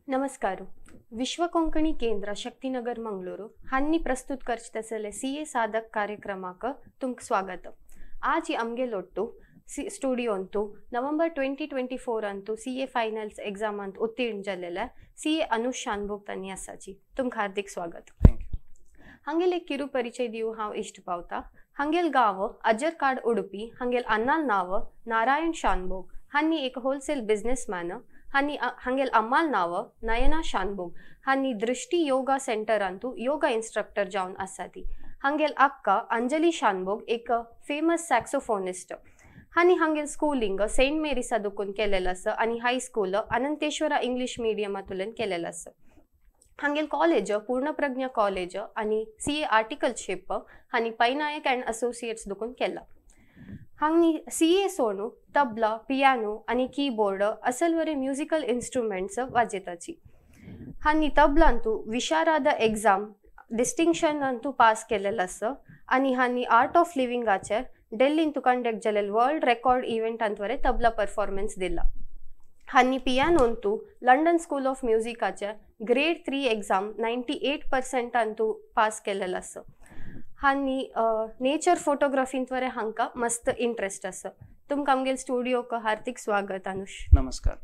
नमस्कार. विश्व कोंकणी केंद्र शक्तिनगर मंगळूरू हांनी प्रस्तुत करचे तसले सी ए साधक कार्यक्रमाक तुमक स्वागत. आज आमगे लोट्टू स्टुडियोंतु नोव्हेंबर 2024 अंतु सी ए फायनल्स एग्जामांत उत्तीर्ण जाल्लेले सी ए अनुष शानभोग तांणी आसाची. तुमक हार्दिक स्वागत. हांगेल एक किरू परिचय दिवं हांव इश्ट पावता. हांगेल गांव अजरकाड उडुपी. हांगेल अन्नाल नाव नारायण शानभोग. हांनी एक होलसेल बिझनेसमॅन. हांनी हांगेल अम्माल नाव नयना शानभोग. हांनी दृष्टी योगा सेंटरांतु योगा इन्स्ट्रक्टर जावन आसाती. हांगेल अक्का अंजली शानभोग एक फेमस सॅक्सोफोनिस्ट. हांनी हांगेल स्कूलिंग सेंट मेरीसा दुकून केलेलं आसा आनी हायस्कूल अनंतेश्वरा इंग्लीश मिडियमांतल्यान केलेलं आसा. हांगेल कॉलेज पूर्णप्रज्ञा कॉलेज आनी सी ए आर्टिकलशीप हांनी पैनायक अँड असोसिएट्स दुकून केला. हांनी सी ए सोणू तबला, पियानो आनी कीबोर्ड असलवरे म्युजिकल इन्स्ट्रुमेंट्स वाजयताची. हांनी तबलांतू विशाराद एग्जाम डिस्टिंक्शन अंतू पास केलेलं आसा आनी हांनी आर्ट ऑफ लिव्हिंगाचे डेल्लींतू कंडक्ट जालेल वर्ल्ड रेकॉर्ड इव्हेंटांतवरे तबला परफॉर्मन्स दिला. हांनी पियानोंतू लंडन स्कूल ऑफ म्युजिकाचे ग्रेड 3 एग्जाम 98% पास केलेलं आसा. हांनी नेचर फोटोग्राफींतवरे हांकां मस्त इंट्रस्ट आसा. तुमकां आमगेल स्टुडियोक हार्दिक स्वागत अनुष. नमस्कार.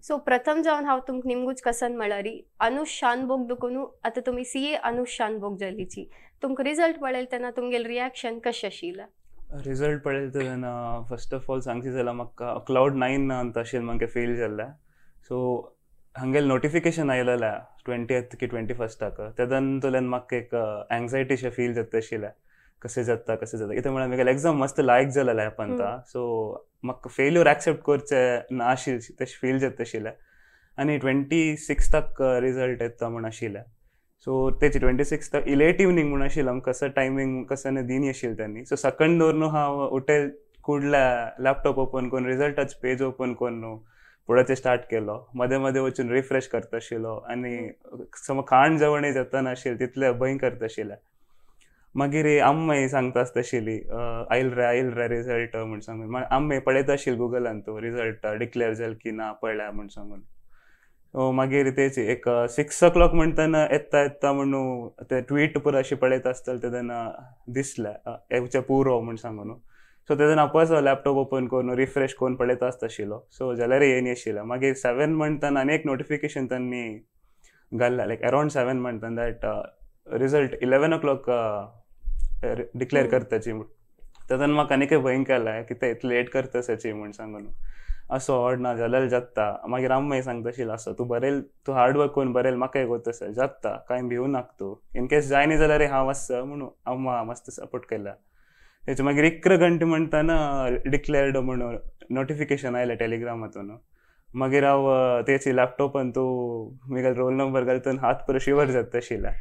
सो प्रथम जावन हांव तुमकां निमगूच कसन म्हळ्यार अनुष शानभोग दुकून आतां तुमी सी ए अनुष शानभोग जालीची. तुमकां रिजल्ट पळयले तेन्ना तुमगेल रिएक्शन कशें आशिल्लें? रिजल्ट पळयले तेन्ना फर्स्ट ऑफ ऑल सांगची जाल्यार म्हाका क्लावड 9 अंत आशिल्लें म्हाका फेल जाल्लें. सो हांगेल नोटिफिकेशन आयलेलें 20th की 21st तेदन म्हाका एक एंग्जायटीशें फील जाता आशिल्लें, कशें जाता कशें जाता. कितें म्हळ्यार म्हगेलें एग्जाम मस्त लायक जालेलें एपांता. सो म्हाका फेल्यूर एक्सेप्ट करचें ना आशिल्लें तशें फील जाता आशिल्लें. आनी 26th result येता म्हूण आशिल्लें. सो तेची 26th late evening म्हूण आशिल्लें. आमकां कसो टायमींग कसो दिनी आशिल्लें तेन्नी. सो सकंड दवरून हांव उठेल कुडल्या लॅपटॉप ओपन करून रिजल्टाच पेज ओपन करून पळोवचें स्टार्ट केलो. मदें मदें वचून रिफ्रेश करता आशिल्लो आनी समज खाण जेवणय जाता नाशिल्लें तितलें भंय करता आशिल्लें. मागीर अम्माय सांगता आसता आशिल्ली आयल रे रिजल्ट म्हूण सांगून. अम्माय पळयता आशिल्ली गुगलान तो रिजल्ट डिक्लेअर जाल की ना पळया म्हूण सांगून. सो मागीर तेची एक 6 o'clock म्हणटना येता येता म्हणून ते ट्वीट पुरो अशें पळयता आसतलें तेन्ना दिसलें येवचें पुरो म्हूण सांगून. सो तेन्ना आपस लॅपटॉप ओपन करून रिफ्रेश करून पळयता आसता आशिल्लो. सो जाल्यार येयनी आशिल्लें. मागीर 7 म्हणटना आनी एक नोटिफिकेशन तांणी घाल्लें लायक अरावंड 7 म्हणटना that result 11 o'clock declare करताची. तेन्ना म्हाका आनी भंय केलें कितें इतलें लेट करताची म्हूण सांगून. असो ऑड ना जाल्यार जाता. मागीर अम्माय सांगता आशिल्लें असो तूं बरयल, तूं हार्ड वर्क करून बरयल, म्हाकाय गोत आसा जाता, कांय भिवू नाका तूं, इन केस जायना जाल्यार हांव आसा म्हणून अम्मा मस्त सपोर्ट केला. तेचे मागीर 11 घंटे म्हणटना डिक्लेअर्ड म्हणून नोटिफिकेशन आयलें टेलिग्रामातून. मागीर हांव तेची लॅपटॉपान तूं म्हगेलो रोल नंबर घालतन हात पुरो शिवर जाता आशिल्लें.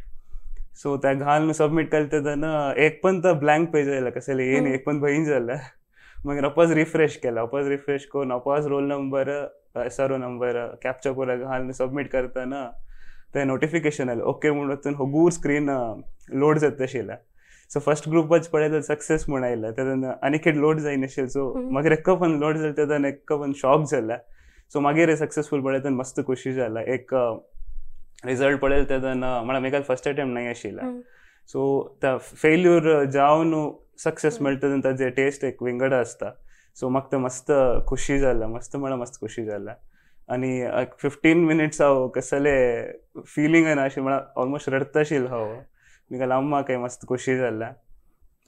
सो त्या घालून सबमीट केलें तेन्ना एक पण तो ब्लँक पेज आयलें कसलें येयनी, एक पण भंय जालें. मागीर अपास रिफ्रेश केलें. अपास रिफ्रेश करून अपास roll number SRO number captcha पुरो घालून सबमीट करतना तें नोटिफिकेशन आयलें ओके म्हूण वचून हगूर स्क्रीन लोड जाता आशिल्लें. सो फर्स्ट ग्रुपाच पळयल्यार सक्सेस म्हूण आयलें तेन्ना आनीक लोड जायनाशिल्लें. सो मागीर एक पण लोड जालें तेन्ना एक पण शॉक जालें. सो मागीर सक्सेसफूल पळयता तेन्ना मस्त खुशी जाला. एक रिजल्ट पळयलें तेन्ना म्हळ्यार म्हगेलें फर्स्ट अटेम्प्ट नाय आशिल्लें. सो त्या फेल्यूर जावन सक्सेस मेळटा तेन्ना ताजें टेस्ट एक विंगड आसता. सो म्हाका तें मस्त खुशी जाला, मस्त म्हळ्यार मस्त खुशी जाला. आनी 15 minutes हांव कसलें फिलींग येना अशें म्हळ्यार ऑलमोस्ट रडटा आशिल्लो हांव. म्हगेल्या अम्माकय मस्त खुशी जाल्लें.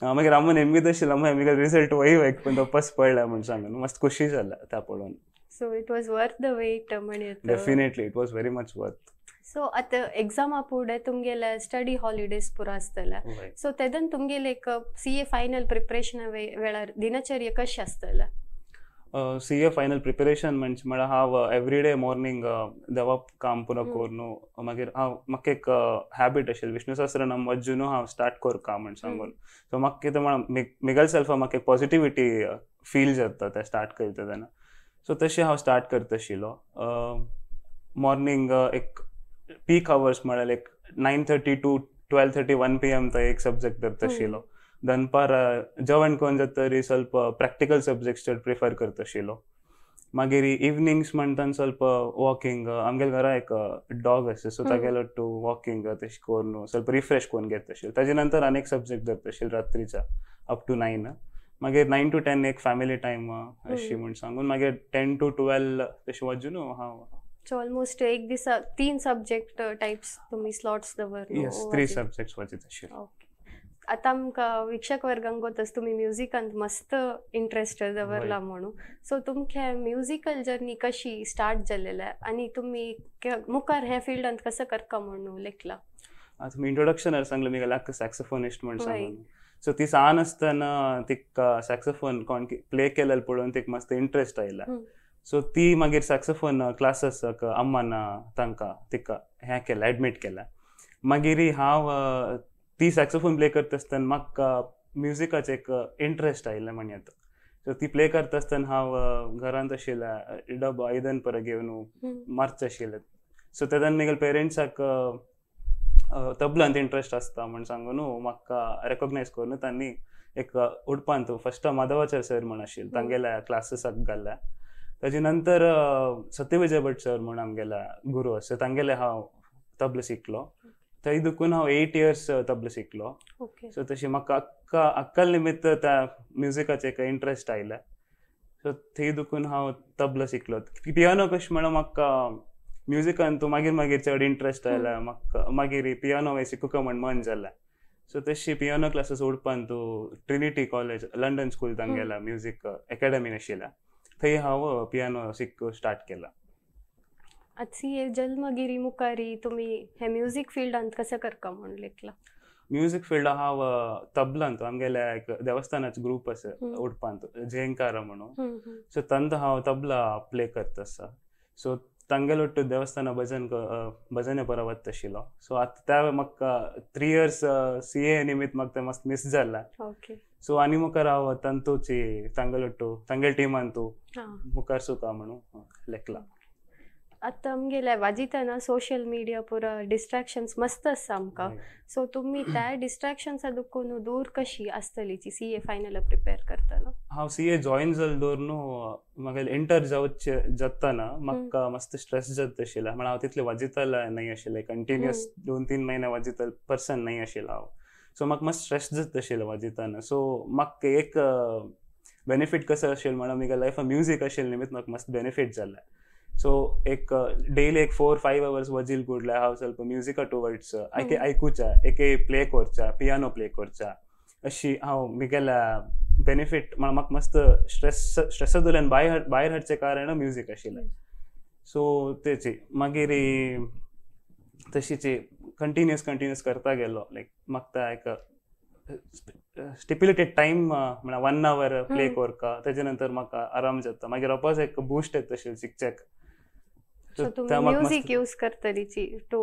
मागीर अम्मा नेमकीत आशिल्लें अम्मा म्हगेलो रिजल्ट वय एक पण तोपास पळयला म्हूण सांगून मस्त खुशी जाल्लें त्या पळोवन. So it was worth the wait म्हणयेत. Definitely it was very much worth. So आतां एग्जामा फुडें तुमगेले स्टडी हॉलिडेज पुरो आसतले. सो तेदन तुमगेले एक सी ए फायनल प्रिपरेशना वेळार दिनचर्या कशें आसतलें? सी ए फायनल प्रिपरेशन म्हणजे म्हळ्यार हांव एवरीडे मॉर्निंग देवाप काम पुरो करून मागीर हांव म्हाका एक हॅबीट आशिल्ली विष्णु सहस्रनाम वाचून हांव स्टार्ट कर काम म्हूण सांगून. सो म्हाका कितें म्हळ्यार म्हगेल्या सेल्फा म्हाका एक पॉजिटिविटी फील जाता तें स्टार्ट करता तेन्ना. सो तशें हांव स्टार्ट करता आशिल्लो. मॉर्निंग एक पीक आवर्स म्हळ्यार एक 9:30 to 12:30 1 PM तो एक सब्जेक्ट धरता आशिल्लो. दनपार जेवण करून जाता तरी ಸ್ವಲ್ಪ प्रॅक्टिकल सब्जेक्ट्स चड प्रिफर करता आशिल्लो. मागीर इवनिंग्स म्हणटान ಸ್ವಲ್ಪ वॉकिंग, आमगेले घरा एक डॉग आसा सो तागेलो टू वॉकिंग तशें करून ಸ್ವಲ್ಪ रिफ्रेश करून घेता आशिल्लें. ताजे नंतर आनी एक सब्जेक्ट धरता आशिल्लें रात्रीचा अप टू 9. मागीर 9 to 10 एक फॅमिली टायम अशी म्हूण सांगून मागीर 10 to 12 तशें वाजून हांव. सो ऑलमोस्ट एक दिसा 3 सब्जेक्ट टायप्स तुमी स्लॉट्स दवर. येस, 3 सब्जेक्ट्स वाचित आशिल्लें. ओके, आतां आमकां वीक्षक वर्गांक गोतच तुमी म्युजिकांत मस्त इंट्रस्ट दवरला म्हणून, सो तुमच्या म्युजिकल जर्नी कशी स्टार्ट जालेल्या आनी तुमी मुखार ह्या फिल्डांत कसं करका म्हणून लेखला? आतां तुमी इंट्रोडक्शनार सांगलें मी लाक सॅक्सोफोनिस्ट म्हूण सांगून. सो ती सान आसतना तिका सॅक्सोफोन कोण प्ले केलेलो पळोवन तिका मस्त इंट्रस्ट आयला. सो ती मागीर सॅक्सोफोन क्लासीसाक अम्मान तांकां तिका हें केलें, एडमीट केलें. मागीर हांव ती सॅक्सोफोन प्ले करता आसतना म्हाका म्युजिकाचें एक इंट्रस्ट आयिल्लें म्हण येता. सो ती प्ले करता आसतना हांव घरांत आशिल्लें डबो आयदन परत घेवन मारचें आशिल्लें. सो तेन्ना म्हगेल्या पेरंट्साक तबलांत इंट्रस्ट आसता म्हण सांगून म्हाका रेकोगनायज करून तांणी एक उडपांत फर्स्ट माधवाचार्य सर म्हण आशिल्ले तांगेल्या क्लासीसाक घाल्ल्या. ताजे नंतर सत्यविजय भट सर म्हण आमगेल्या गुरू आसा तांगेले हांव तबला शिकलो. थंय दुखून हांव 8 इयर्स तबला शिकलो. सो तशी म्हाका अक्कल निमित्त त्या म्युजिकाचें एक इंट्रस्ट आयलें. सो थंय दुखून हांव तबला शिकलो. पियानो कशें म्हणून म्हाका म्युजिकान तूं मागीर मागीर चड इंट्रस्ट आयला म्हाका, मागीर पियानो शिकूंक म्हण मन जालें. सो तशी पियानो क्लासीस उडपान तूं ट्रिनिटी कॉलेज लंडन स्कूल तांगेला म्युजीक एकेडमी आशिल्ल्या थंय हांव पियानो शिकूंक स्टार्ट केला. आतां सी ए जल्मगिरी मुखारी तुमी हे म्युजीक फिल्डांत कसं करका म्हूण लेखला? म्युजीक फिल्डांत हांव तबलांत आमगेल्या एक देवस्थानाचो ग्रूप आसा उडपांत झेंकार म्हणून, सो तांकां हांव तबला प्ले करता आसा. सो तांगेलो टू देवस्थाना भजन भजने परा वता आशिल्लो. सो आतां त्या म्हाका 3 इयर्स सी ए निमित्त म्हाका तें मस्त मीस जाला. सो आनी मुखार हांव तांतूची तांगेलो टू तांगेले टिमान तूं मुखार सुका म्हणून लेखला. आतां आमगेल्या वाजितना सोशल मिडिया पुरा डिस्ट्रॅक्शन्स मस्त आसा आमकां, सो तुमी त्या डिस्ट्रॅक्शन्सा दुखून दूर कशी आसतली सी ए फायनल प्रिपेर करतना? हांव सी ए जॉईन जालें दवर न्हू म्हागेलें इंटर जावचे जातना म्हाका मस्त स्ट्रेस जाता आशिल्लें. म्हळ्यार हांव तितलें वाजितालें न्हय आशिल्लें, कंटिन्युअस 2-3 महिने वाजितल पर्सन न्हय आशिल्लें हांव. सो म्हाका मस्त स्ट्रेस जाता आशिल्लें वाजितना. सो म्हाका एक बेनिफीट कसो आशिल्लें म्हणल्यार म्हगे लायफान म्युजीक आशिल्लें निमित्त म्हाका मस्त बेनिफीट जालें. सो एक डेली एक 4-5 अवर्स वजील कुडल्या हांव ಸ್ವಲ್ಪ म्युजिका टुवर्ड्स आयकुच्या, एक प्ले करच्या, पियानो प्ले करच्या अशी हांव म्हगेल्या बेनिफीट म्हळ्यार म्हाका मस्त स्ट्रेसांतल्यान भायर हाडचें कारण म्युजीक आशिल्लें. सो तेची मागीर तशीच कंटिन्युअस करता गेलो. लायक म्हाका एक स्टिप्युलेटेड टायम म्हळ्यार 1 our play करता, तेजे नंतर म्हाका आराम जाता, मागीर वापस एक बूस्ट येता आशिल्लें शिकच्याक. सो तुमी म्युजीक यूज करतलीची टू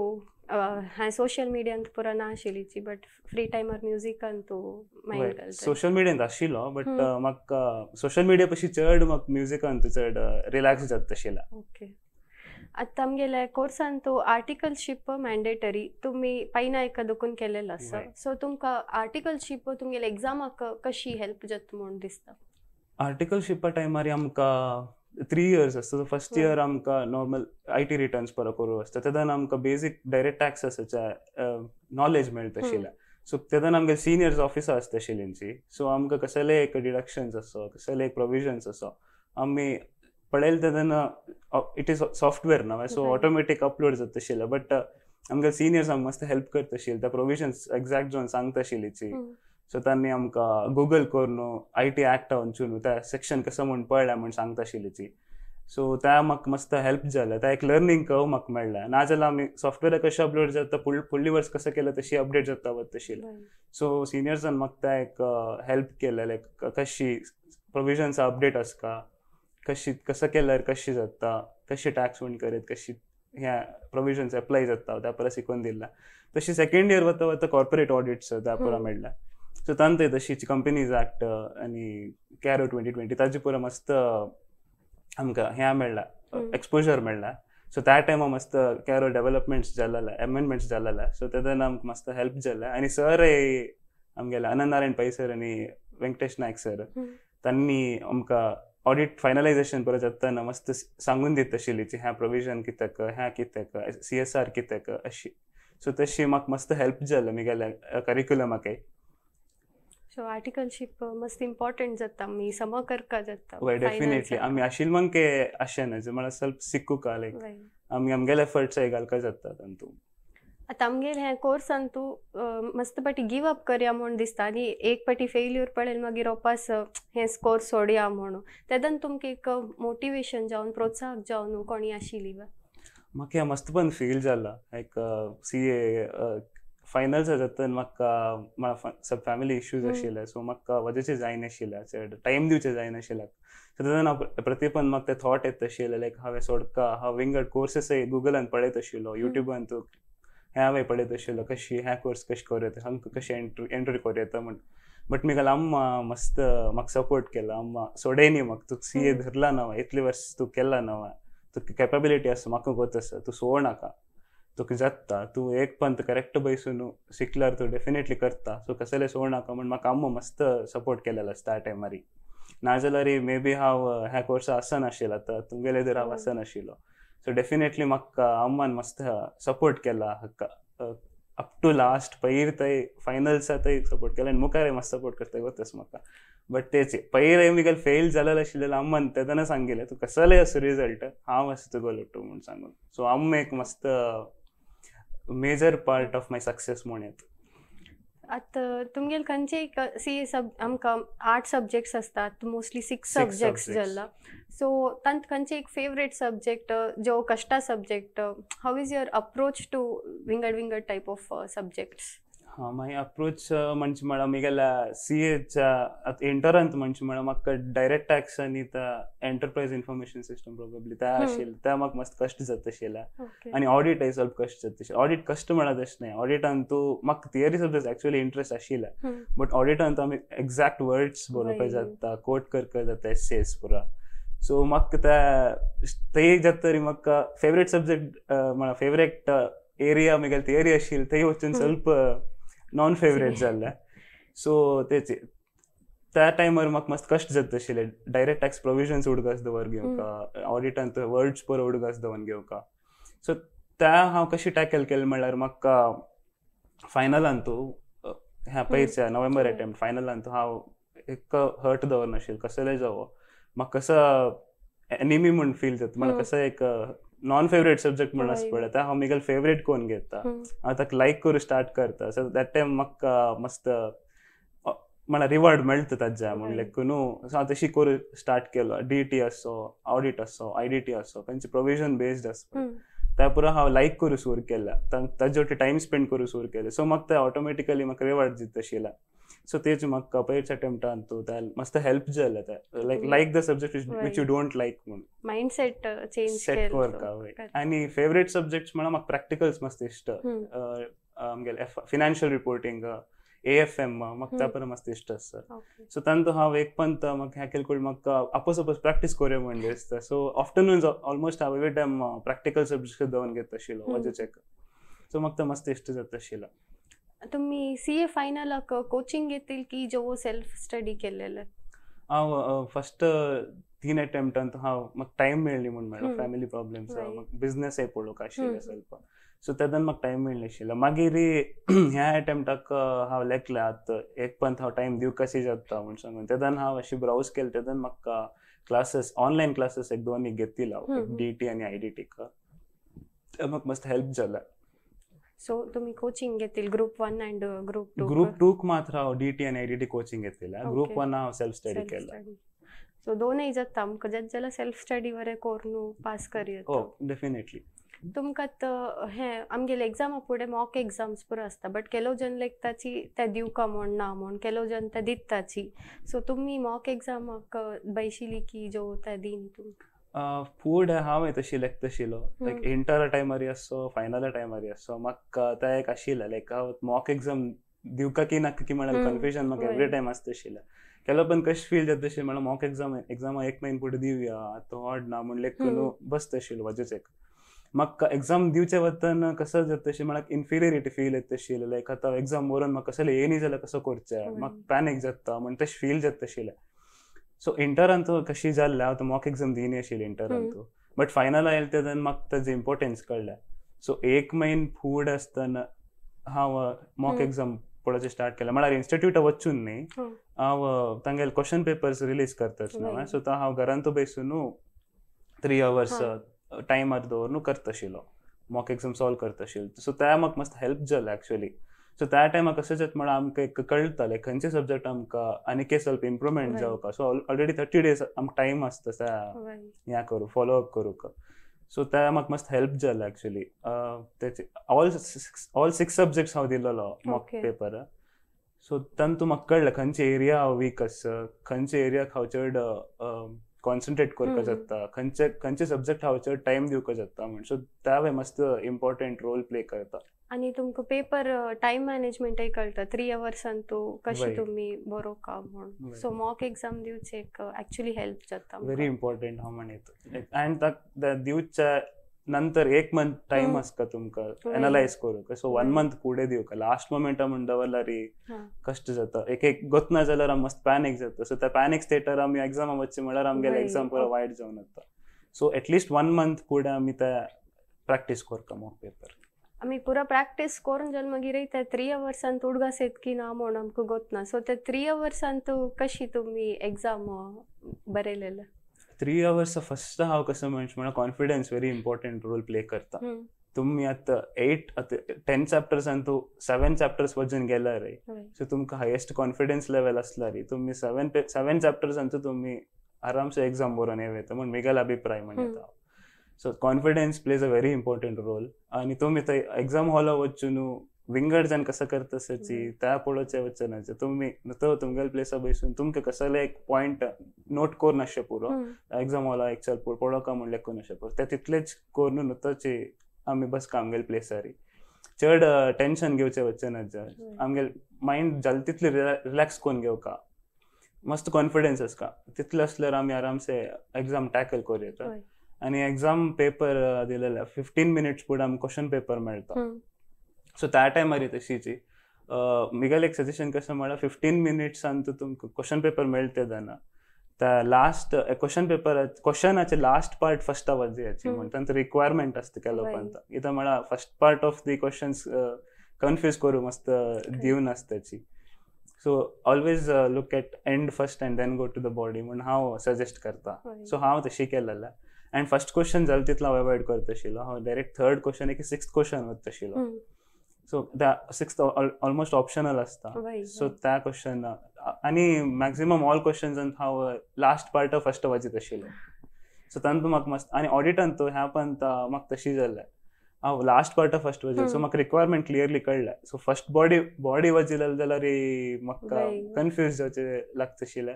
हांवें सोशल मिडियांत पुरा ना आशिल्लीची, बट फ्री टायमार म्युजिकान तूं मायंड घालता. सोशल मिडियांत आशिल्लो बट म्हाका सोशल मिडिया पशी चड म्हाका म्युजिकान तूं चड रिलॅक्स जाता आशिल्लें. ओके, आतां आमगेल्या कोर्सान तूं आर्टिकलशीप मॅन्डेटरी तुमी पैनायका दुखून केलेलो आसा, सो तुमकां आर्टिकलशीप तुमगेल्या एग्जामाक कशी हेल्प जाता म्हूण दिसता? आर्टिकलशिपा टायमार आमकां 3 इयर्स आसता. फर्स्ट इयर आमकां नॉर्मल IT returns परत करूं आसता, तेन्ना आमकां बेजीक डायरेक्ट टॅक्साच्या नॉलेज मेळटा आशिल्लें. सो तेन्ना आमगे सिनियर्स ऑफिसर आसता आशिल्ल्यांची, सो आमकां कसले एक डिडक्शन्स आसो, कसले एक प्रोविजन्स आसो आमी पळयलें तेन्ना it is software ना, सो ऑटोमॅटीक अपलोड जाता आशिल्लें. बट आमगे सिनियर्स आमकां मस्त हेल्प करता आशिल्ले, त्या प्रोविजन्स एग्जॅक्ट जावन सांगता आशिल्लीची. सो तांणी आमकां गुगल करून IT act वचून त्या सेक्शन कसं म्हूण पळयलें म्हूण सांगता आशिल्लीची. सो त्या म्हाका मस्त हेल्प जालें, त्या एक लर्नींग कर्व म्हाका मेळ्ळें. नाजाल्यार आमी सॉफ्टवेअर कशें अपलोड जाता फुडली वर्स कसं केलें तशी अपडेट जाता वता आशिल्लें. सो सिनियर्सान म्हाका त्या एक हेल्प केलें, लायक कशी प्रोविजन्स अपडेट आसता, कशी कसं केल्यार कशी जाता, कशी टॅक्स म्हूण करीत, कशी ह्या प्रोविजन्स एप्लाय जाता त्या परस शिकून दिला. तशी सेकेंड इयर वता वता कॉर्पोरेट ऑडिट्स त्या पुरा मेळ्ळें. सो तांतूय तशीच कंपनीज ऍक्ट आनी कॅरो 2020 ताजे पुरा मस्त आमकां हें मेळ्ळा, एक्सपोजर मेळ्ळा. सो त्या टायमार मस्त कॅरो डेवलपमेंट्स जालेले, एमेंडमेंट्स जालेले. सो तेन्ना आमकां मस्त हेल्प जालें. आनी सर आमगेले अनंत नारायण पै सर आनी वेंकटेश नायक सर तांणी आमकां ऑडिट फायनलायझेशन परत जाताना मस्त सांगून दिता आशिल्ली ह्या प्रोविजन कित्याक, ह्या कित्याक, CSR कित्याक अशी. सो तशी म्हाका मस्त हेल्प जालें मुगेल्या करिक्युलमाकय. सो आर्टिकलशीप मस्त इम्पॉर्टंट जाता, मी समा करका जाता. वय डेफिनेटली आमी आशिल्ले मंके अशें न्हय म्हळ्यार स्वल्प शिकूका लायक आमी आमगेले एफर्ट्सय घालका जाता तातूंत. आतां आमगेर हें कोर्सान तूं मस्त पाटी गिव अप करया म्हूण दिसता आनी एक पाटी फेल्यूर पळयलें मागीर वापस हें कोर्स सोडया म्हणून, तेदन तुमकां एक मोटिवेशन जावन प्रोत्साहक जावन कोणी आशिल्ली बा? म्हाका हें मस्त पण फील जाला लायक CA finals जाता म्हाका सब फॅमिली इश्यूज आशिल्ले, सो म्हाका वजेचे जायनाशिल्लें, चड टायम दिवचें जायनाशिल्लें. सो तेन्ना प्रतिपन म्हाका ते थॉट येता आशिल्ले लायक हांवें सोडका, हांव विंगड कोर्सेसय गुगलान पळयत आशिल्लो, युट्यूबान तूं हें हांवें पळयत आशिल्लो कशी ह्या कोर्स कशें करूं येता, हांकां कशें एंट्री करूं येता म्हण. बट मुगेले अम्मा मस्त म्हाका सपोर्ट केला, अम्मा सोडयनी म्हाका, तुका CA धरला ना, इतले वर्स तूं केला ना, तुका कॅपेबिलिटी आसा, म्हाका गोत आसा, तूं सोड नाका, तुका जाता, तूं एक पंत करेक्ट बैसून शिकल्यार तूं डेफिनेटली करता, सो कसलें सोड नाका म्हण म्हाका अम्मा मस्त सपोर्ट केलेलो आसता त्या टायमार. नाजाल्यार मे बी हांव ह्या कोर्सा आसनाशिल्लो आतां, तुमगेले जर हांव आसनाशिल्लो. सो डेफिनेटली म्हाका अम्मान मस्त सपोर्ट केला हक्का अप टू लास्ट, पयर थंय फायनल्सा थंय सपोर्ट केला आनी मुखारय मस्त सपोर्ट करता गोतच म्हाका. बट तेच पयर मुगेले फेल जालेलें आशिल्लें अम्मान तेन्ना सांगिल्लें तूं कसलेय आसूं रिजल्ट हांव आसा तुगेलो लोटू म्हूण सांगून. सो अम्मा एक मस्त major part of my success म्हूण येता. आतां तुमगेले खंयचे एक CA सब आमकां 8 सब्जेक्ट्स आसतात, मोस्टली 6 सब्जेक्ट्स जाला, सो तांत खंयचे एक फेवरेट सब्जेक्ट जो कश्टा subject, how is your approach to विंगड विंगड टायप ऑफ सब्जेक्ट्स? हां, माय अप्रोच म्हणजे म्हळ्यार मुगेल्या CAच्या आतां इंटरांत म्हणजे म्हळ्यार म्हाका डायरेक्ट टॅक्स आनी एंटरप्रायज इन्फॉर्मेशन सिस्टम प्रोबेबली त्या आशिल्लें, त्या म्हाका मस्त कश्ट जाता आशिल्लें. आनी ऑडिटय ಸ್ವಲ್ಪ कश्ट जाता आशिल्लें. ऑडिट कश्ट म्हळ्यार तशें न्हय, ऑडिटान तूं म्हाका थियरी सब्जेक्ट एक्चुअली इंट्रस्ट आशिल्लें, बट ऑडिटान आमी एग्जॅक्ट वर्ड्स बरोवपाक जाता, कोट करपाक जाता एसेस पुरा. सो म्हाका त्या थंय जाता तरी म्हाका फेवरेट सब्जेक्ट म्हळ्यार फेवरेट एरिया मुगेली थियरी आशिल्ली थंय वचून ಸ್ವಲ್ಪ नॉन फेवरेट जाल्लें. सो तेच त्या टायमार म्हाका मस्त कश्ट जाता आशिल्ले, डायरेक्ट टॅक्स प्रोविजन्स उडगास दवर घेवका, ऑडिटांत वर्ड्स पुरो उडगास दवर घेवका. सो त्या हांव कशी टॅकल केलें म्हणल्यार म्हाका फायनलान तूं ह्या पयरच्या नोव्हेंबर अटेम्प्ट फायनलान तूं हांव एक हर्ट दवरनाशिल्लें, कसलें जावं म्हाका कसो एनिमी म्हूण फील जाता, म्हाका कसो एक नॉन फेवरेट सब्जेक्ट म्हणून आसता पळय, हांव मुगेलो फेवरेट कोण घेता, हांव ताका लायक करूं स्टार्ट करता. सो that time म्हाका मस्त म्हळ्यार रिवॉर्ड मेळटा ताज्या म्हूण लेखून सो हांव तशी करूं स्टार्ट केलो. DT आसो, ऑडिट आसो, IDT आसो, खंयचे प्रोविजन बेस्ड आसता त्या पुरो हांव लायक करूं सुरू केल्या, ताजे वटेन टायम स्पेंड करूं सुरू केलें. सो म्हाका ते ऑटोमॅटिकली म्हाका रिवॉर्ड दिता आशिल्लें. सो तेच म्हाका पयरच्या अटेम्प्टान तूं त्या मस्त हेल्प जालें, त्या like like the subject which you don't like म्हणून मायंडसेट चेंज सेट करता. वय आनी फेवरेट सब्जेक्ट्स म्हळ्यार म्हाका प्रॅक्टिकल्स मस्त इश्ट, आमगेले फिनान्शियल रिपोर्टींग, AFM म्हाका त्या परत मस्त इश्ट आसा. सो तांतूं हांव एक पंत म्हाका ह्या केलकूळ म्हाका आपोस आपोस प्रॅक्टीस करूया म्हूण दिसता. सो आफ्टरनून ऑलमोस्ट हांव एवरी टायम प्रॅक्टिकल सब्जेक्ट दवरून घेता आशिल्लो वजेचेक. सो म्हाका तें मस्त इश्ट जाता आशिल्लें. तुम्ही CA फायनलाक कोचिंग घेतील की जो सेल्फ स्टडी केलेलं? हांव फस्ट 3 अटेम्प्टांत हांव म्हाका टायम मेळ्ळी म्हूण मेळ्ळो, फॅमिली प्रॉब्लम्स, म्हाका बिजनसय पळोवंक आशिल्लें स्वल्प, सो तेन्ना म्हाका टायम मेळ्ळें आशिल्लो. मागीर ह्या अटेम्प्टाक हांव लेखलें आतां एक पंत हांव टायम दिवकाशी जाता म्हूण सांगून, तेन्ना हांव अशी ब्रावज केलें, तेन्ना म्हाका क्लासेस ऑनलायन क्लासेस एक दोन एक घेतिल्ले हांव, एक DT आनी IDTक, ते म्हाका मस्त हेल्प जालें. सो तुम्ही कोचिंग घेतील ग्रुप 1 अँड ग्रुप 2? ग्रुप 2 मात्र हांव DT आनी IDT coaching घेतिल्लें, ग्रुप 1 हांव सेल्फ स्टडी केला. सो दोनय जाता आमकां, जाता जाल्यार सेल्फ स्टडी बरें करून पास करूं येता. हो डेफिनेटली. तुमकां हें आमगेले एग्जामा फुडें मॉक एग्जाम्स पुरो आसता, बट केलो जन लेखताची ते दिवका म्हूण ना म्हूण, केलो जन ते दिताची, सो तुमी मॉक एग्जामाक बैशिली की जो ते दिन तुमकां? फूड हांवें तशी लेखता आशिल्लो, लायक इंटरा टायमार आसो, फायनला टायमार आसो, म्हाका तें एक आशिल्लें लायक हांव मॉक एग्जाम दिवका की नाका की म्हळ्यार कन्फ्युजन म्हाका एवरी टायम आसता आशिल्लें. केलो पण कशें फील जाता अशें म्हळ्यार मॉक एग्जाम एग्जामा एक म्हयनो फुडें दिवया आतां हॉड ना म्हूण लेखून बसता आशिल्लो वजेच एक. म्हाका एग्जाम दिवचे वतना कसो जाता अशें म्हळ्यार इन्फिरियरिटी फील येता आशिल्लें, लायक आतां एग्जाम बरोवन म्हाका कसलें येयनी जाल्यार कसो करचें, म्हाका पॅनीक जाता म्हूण तशें फील जाता आशिल्लें. सो इंटरांतू कशी जाल्लें हांव मॉक एग्जाम दिनी आशिल्ली इंटरांतू, बट फायनल आयले तेन्ना म्हाका ताजें इम्पोर्टन्स कळ्ळें. सो एक म्हयन फुडें आसतना हांव मॉक एग्जाम पळोवचें स्टार्ट केलें. म्हळ्यार इन्स्टिट्यूटा वचून न्ही, हांव तांगेले क्वेश्चन पेपर्स रिलीज करतात न्हू, सो तो हांव घरांतू बसून 3 hours टायमार दवरून करता आशिल्लो, मॉक एग्जाम सॉल्व करता आशिल्लो. सो त्या म्हाका मस्त हेल्प जालें एक्चुअली. सो त्या टायमार कशें जाता म्हळ्यार आमकां एक कळटालें खंयचे सब्जेक्ट आमकां आनीक स्वल्प इम्प्रुवमेंट जावका. सो ऑलरेडी 30 days आमकां टायम आसता त्या हें करूं, फॉलो अप करूंक. सो त्या म्हाका मस्त हेल्प जालें एक्चुअली. तेचे ऑल 6 सब्जेक्ट्स हांव दिलेलो मॉक पेपर. सो तातूंत म्हाका कळ्ळें खंयचे एरिया हांव वीक आसा, खंयचे एरियाक हांव चड कॉन्सन्ट्रेट करपाक जाता, खंयचे खंयचे सब्जेक्ट हांव चड टायम दिवपाक जाता म्हण. सो त्या मस्त इम्पॉर्टंट रोल प्ले करता. आनी तुमकां पेपर टायम मॅनेजमेंटय कळटा, 3 hours तूं कशें तुमी बरोवका म्हूण. सो मॉक एग्जाम दिवचे एक एक्चुअली हेल्प जाता, व्हेरी इम्पॉर्टंट हांव म्हणीत. अँड दिवच्या नंतर 1 मंथ टायम आसता तुमकां एनालायज करूंक. सो 1 मंथ फुडें दिवका, लास्ट मोमेंटा म्हण दवरल्यार कश्ट जाता. एक एक गोतना जाल्यार आमी मस्त पॅनीक जाता. सो त्या पॅनीक स्टेटार आमी एग्जामा वचचें म्हळ्यार आमगेले एग्जाम पुरो वायट जावन वता. सो एटलिस्ट 1 मंथ फुडें आमी त्या प्रॅक्टीस करता मॉक पेपर. आमी पुरा प्रॅक्टीस करून जाल्यार मागीर त्या 3 hours उडगास येत की ना म्हूण आमकां गोतना. सो त्या 3 hours कशी तुमी एग्जाम बरयलेले? 3 hours first हांव कसं म्हणचे म्हळ्यार confidence very important role play करता. तुमी आतां 8 10 चॅप्टर्स अंतू 7 चॅप्टर्स वचून गेल्यार सो तुमकां हायेस्ट कॉन्फिडन्स लेवल आसल्यार तुमी 7 चॅप्टर्स अंतू तुमी आरामसे एग्जाम बरोवन येता म्हूण म्हगेलो अभिप्राय म्हणटा. So confidence plays a very important role. आनी तुमी थंय एग्जाम हॉला वचून विंगड जावन कसो करता आसाची त्या पळोवचें वचनाचें. तुमी तो तुमगेले प्लेसा बसून तुमकां कसले एक पॉयंट नोट करून आसचें पुरो, एग्जाम हॉला एक चल पळोवका म्हूण लेखून आसचें पुरो, ते तितलेच करून नुतोचे आमी बसका आमगेले प्लेसारी. चड टेंशन घेवचें वचनाचें, आमगेले मायंड जालें तितलें रिलॅक्स करून घेवका, मस्त कॉन्फिडन्स आसता. तितलें आसल्यार आमी आरामसे एग्जाम टॅकल करूं येता. आनी एग्जाम पेपर दिलेले 15 minutes फुडें आमकां क्वेश्चन पेपर मेळटा. सो त्या टायमार तशीची म्हगेलें एक सजेशन कशें म्हळ्यार 15 minutes तुमकां क्वेश्चन पेपर मेळटा तेन्ना त्या लास्ट क्वेश्चन पेपर क्वेश्चनाचे लास्ट पार्ट फर्स्ट वाजयाची म्हण तांचो रिक्वायरमेंट आसता त्या लोकांचा. कित्याक म्हळ्यार first part of the questions confuse करूं मस्त दिवन आसताची. So always look at end first and then go to the body म्हूण हांव सजेस्ट करता. सो हांव तशी केलेलें. अँड फर्स्ट क्वेश्चन जालें तितलो हांव एवॉयड करता आशिल्लो. हांव डायरेक्ट थर्ड क्वेश्चन एक 6th question वता आशिल्लो. सो त्या 6th almost optional आसता. सो त्या क्वेश्चन आनी मॅक्झिमम ऑल क्वेश्चन्स हांव लास्ट पार्ट फर्स्ट वाजीत आशिल्लो. सो तातूंत म्हाका मस्त आनी ऑडिटान तो ह्या पण म्हाका तशी जालें हांव लास्ट पार्ट फर्स्ट वाजील. सो म्हाका रिक्वायरमेंट क्लियरली कळ्ळें. सो फर्स्ट बॉडी वाजिल्ले जाल्यार म्हाका कन्फ्यूज जावचें लागता आशिल्लें.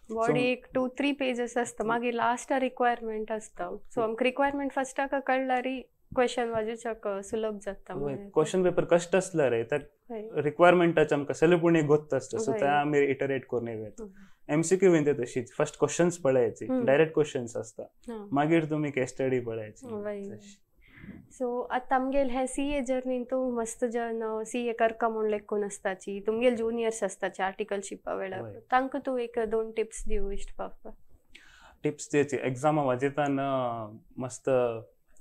बॉडी एक 2-3 पेजेस आसता, मागीर लास्ट रिक्वायरमेंट आसता. सो आमकां रिक्वायरमेंट फर्स्टाक कळ्ळ्यार क्वेश्चन वाजूच्याक सुलभ जाता. क्वेश्चन पेपर कश्ट आसल्यार त्या रिक्वायरमेंटाचे आमकां सगळें गोत्त आसता. सो त्या आमी इटरेट करून येता. MCQ बीन ते तशीच फर्स्ट क्वेश्चन्स पळयाची, डायरेक्ट क्वेश्चन्स आसता, मागीर तुमी केस स्टडी पळयाची. सो आतां आमगेले हे CA जर्नीन तूं मस्त जन CA करका म्हूण लेखून आसताची, तुमगेले जुनियर्स आसताचे आर्टिकलशिपा वेळार, तांकां तूं 1-2 टिप्स दिवं इश्ट बाबा? टिप्स दिवची, एग्जामा वाजयताना मस्त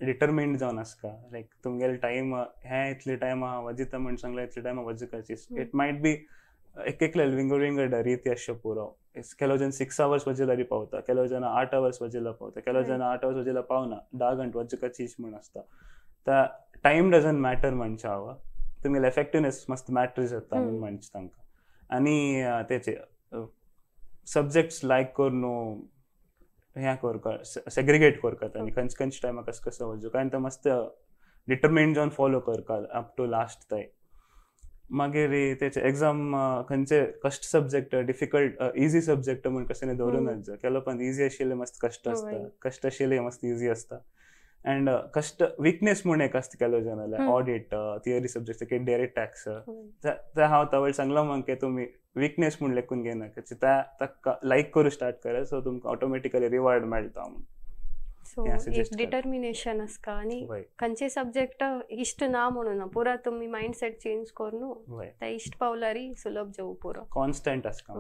डिटर्मिन्ड जावन आसता. लायक तुमगेले टायम हे इतले टायम वाजयता म्हूण सांगला इतले टायम वाजोवपाची. It might be एक एकले विंगड विंगड रिती आसच्यो पुरो. ಕೆಲವು ಜನ 6 hours वजेलारी पावता, ಕೆಲವು ಜನ 8 hours वजेला पावता, ಕೆಲವು ಜನ 8 hours वजेला पावना, 10 गंटे वजकाची म्हूण आसता. त्या टायम डजंट मॅटर म्हणचे हांव, तुमगेले एफेक्टिवनेस मस्त मॅटर जाता म्हूण म्हणचे तांकां. आनी तेचे सब्जेक्ट्स लायक करून हें करता, सेग्रिगेट करता आनी खंयचे खंयचे टायमाक कसो कसो वचूं, आनी ते मस्त डिटर्मिन्ड जावन फॉलो करता अप टू लास्ट थंय. मागीर तेचे एग्जाम खंयचे कश्ट सब्जेक्ट डिफिकल्ट इजी सब्जेक्ट म्हूण कशें दवरूं नज. केलो पण इजी आशिल्लें मस्त कश्ट आसता, कश्ट आशिल्लें मस्त इजी आसता. अँड कश्ट विकनेस म्हूण एक आसता केलो जनाले ऑडिट थियरी सब्जेक्ट की डायरेक्ट टॅक्स ते हांव तवळ सांगलां म्हाका तुमी विकनेस म्हूण लेखून घेयनाका, त्या ताका लायक करूं स्टार्ट करा, सो तुमकां ऑटोमॅटिकली रिवॉर्ड मेळटा म्हूण. सो एक डिटर्मिनेशन आसता आनी खंयचे सब्जेक्ट इश्ट ना म्हणून पुरा तुमी मायंडसेट चेंज करून ते इश्ट पावल्यार सुलभ जावं पुरो. कॉन्स्टंट आसता.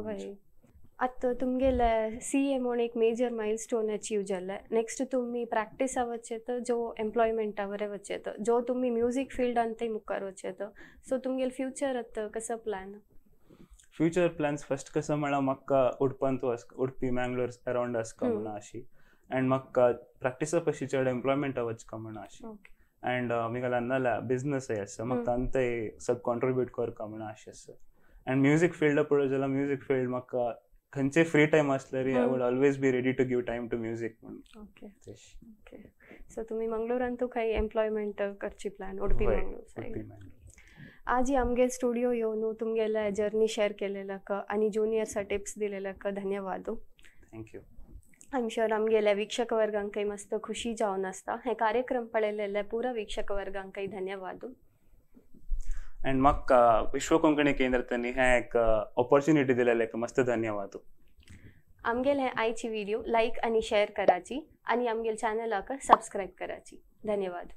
आतां तुमगेले सी ए म्हूण एक मेजर मायल स्टोन अचीव जाल्ले, नेक्स्ट तुमी प्रॅक्टिसा वचेत जो एम्प्लॉयमेंटा वरे वचेत, जो तुमी म्युजीक फिल्डांतय मुखार वचेत, सो तुमगेले फ्युचर आतां कसो प्लॅन? फ्युचर प्लॅन्स फस्ट कसं म्हळ्यार म्हाका उडपंत उडपी मँगलोर अरावंड आसका म्हणून आशी अँड म्हाका प्रॅक्टिसा पशी चड एम्प्लॉयमेंटा वचका म्हणून आशी अँड मिगेले अन्नाले बिजनस आसा म्हाका तांतय सब कॉन्ट्रिब्यूट करका म्हणून आशी आसा. अँड म्युजीक फिल्ड पळोवं जाल्यार म्युजीक फिल्ड म्हाका खंयचे फ्री टायम आसल्यार I would always be ready to give time to music म्हणून. ओके ओके, सो तुमी मंगळूरांतू खंय एम्प्लॉयमेंट करची प्लॅन? उडपी मंगळूर. आजी आमगे स्टुडिओ येवन तुमगेले जर्नी शेअर केलेलक आनी ज्युनियर्सा टिप्स दिलेलक धन्यवाद. Thank you. I am sure आमगेले वीक्षक वर्गांकय मस्त खुशी जावन आसता. हे कार्यक्रम पळयलेले पुरा वीक्षक वर्गांकय धन्यवाद. अँड म्हाका विश्व कोंकणी केंद्र हें एक ऑपॉर्च्युनिटी दिलेले मस्त धन्यवाद. आमगेले हे आयची व्हिडिओ लायक आनी शेअर कराची आनी आमगेले चॅनलाक सबस्क्रायब कराची. धन्यवाद.